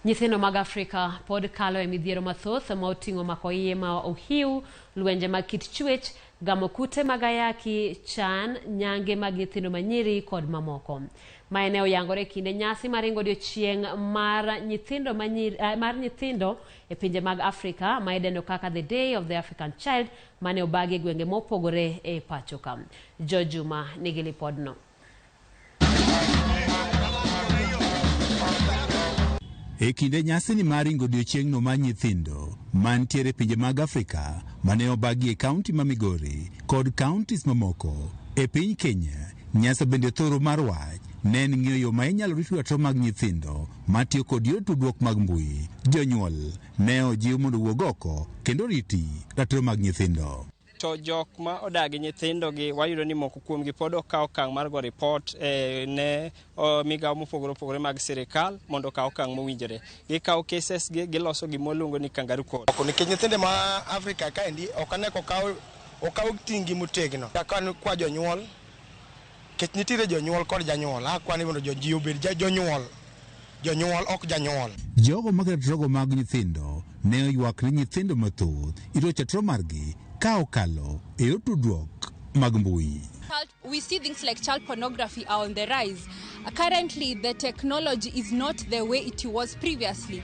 Nyithindo mag Afrika pod kalo e midhiero mathoth ma oting'o mako iye ma ohiu, lwenje mag kit chwech, gamo kute mag ayaki, chan, nyange mag nyithindo manyiri kod mamoko. Mae ne oyangore e kinde nyasi mar ringo odiochieng' mar nyithindo manyiri, mar nyithindo e pinje mag Afrika ma idendo kaka The Day of the African Child mane obagi e gwenge mopogore e pacho ka. George Juma nigi lipodno. E kinde nyasini mar ringo odiechieng'no mar nyithindo mantiere e pinje mag Afrika mane obagi e kaunti ma Migori kod counties mamoko e piny Kenya, nyasa bende thoro mar wach ne en ng'iyo yo ma inyalo rit ratiro mag nyithindo matiyo kod yor tudruok mag mbui. Jonyuol ne ojiw mondo owuog oko kendo oriti ratiro mag nyithindo. To jok ma odagi nyithindogi wayudo ni moko kuomgi pod ok kaw okang' mar go ripot ne migawo mopogore opogore mag sirikal mondo okaw okang' mowinjore. Gikawo cases gi giloso gima waluongo ni kangaroo court. Nikech nyithindo ma Afrika kaendi ok ane kokaw okaw ting'gi motegno. Kaka kwa jonyuol, nikech nitiere jonyuol kod janyuol, akwa ni mondo ji obed jonyuol, jonyuol ok janyuol. Jogo mag ratirogo mag nyithindo ne oywak ni nyithindo mathoth irocho ratiro margi ka okalo e yor tudruok mag mbui. We see things like child pornography are on the rise. Currently, the technology is not the way it was previously.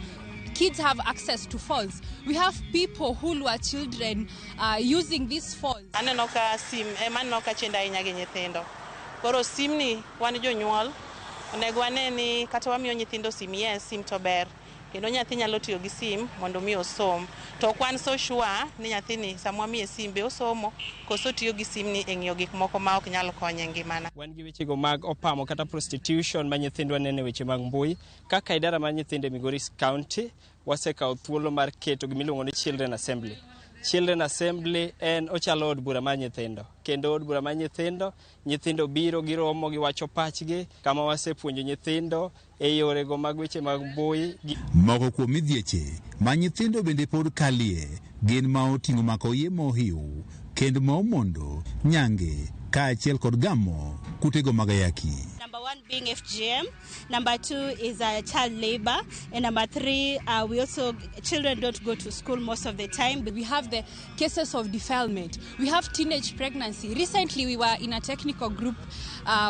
Kids have access to phones. We have people who lure children using these phones. Aneno ka sim ema aneno ka chendo ahinya gi nyithindo. Koro simni wan jonyuol onego wane ni kata wamiyo nyithindo sim, yes, sim to ber. Kendo nyathi nyalo tiyo gi sim mondo mi osom. To ok wan so sure ni nyathini sama wamiye sim be osomo koso otiyo gi simni e ng'iyo gik moko ma ok nyal konye e ngimana. Wan gi wechego mag opamo kata prostitution ma nyithindwa neno e weche mag mbui. Kaka idara mar nyithindo e Migori County, wasekawo thuolo mar keto gima iluongo ni Children Assembly. Children Assembly en ochalo od bura mar nyithindo. Kendo od bura mar nyithindo, nyithindo biro giromo giwacho pachgi kama wasepuonjo nyithindo e yorego mag weche mag mbui. Moko kuom midhieche ma nyithindo bende pod kalie gin ma oting'o mako iye mohiu, kend ma omondo, nyange, kaachiel kod gamo kutego mag ayaki. Number one being FGM, number two is child labor, and number three, we also, children don't go to school most of the time. We have the cases of defilement, we have teenage pregnancy. Recently we were in a technical group,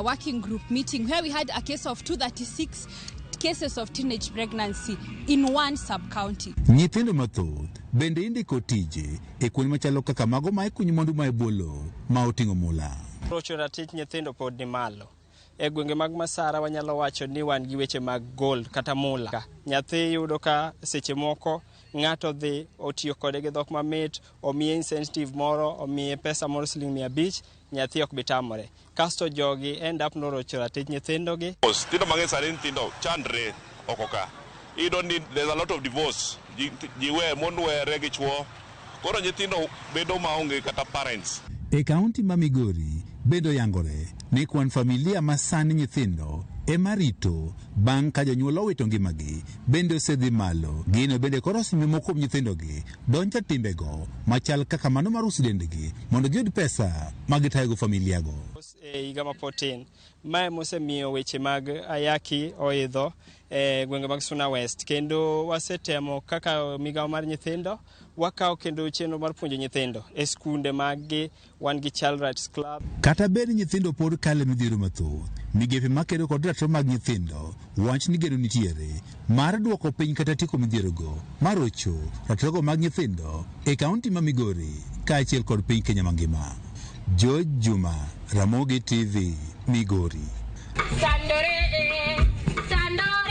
working group meeting where we had a case of 236 cases of teenage pregnancy in one sub-county. Nyithindo mathoth bende indiko tije e kuonde machalo kaka mago ma ikunyo mwandu ma e bwo lowo ma oting'o mula. Rocho ratich nyithindo pod ni malo. E gwenge mag Masara wanyalo wacho ni wan gi weche mag gold kata mula. Nyathi yudo ka seche moko ng'ato dhi otiyo kode gi dhok mamit, omiye incentive moro, omiye pesa moro siling 500, nyathi ok bi tamore. Kasto jogi end up norocho ratich nyithindogi. Nyithindo mang'eny sani nyithindo chandre oko ka. Iyudo ni there's a lot of divorce. Ji we, mon were gi chuo. Koro nyithindo bedo maonge kata parents. E kaunti ma Migori bende oyangore ni kwan familia ma sani nyithindo ema rito bang' ka jonyuol owito ngimagi bende osedhi malo. Gino bende koro osemiyo moko kuom nyithindogi donjo e timbego machal kaka mano mar uso dendgi mondo giyud pesa ma gitayogo familiago. E higa ma pod tin, mae mosemiyo weche mag ayaki oidho e gwenge mag Suna West, kendo wasetemo kaka migawo mar nyithindo wakawo kendo chenro mar puonjo nyithindo e skunde maggi. Wan gi Child Rights Club. Kata bed ni nyithindo pod kale midhiero mathoth, migepe makedo kod ratiro mag nyithindo wach ni geno nitiere mar duoko piny kata tieko midhierogo marocho ratirogo mag nyithindo e kaunti ma Migori kaachiel kod piny Kenya mangima. George Juma, Ramogi TV, Migori. Sandore, sandore.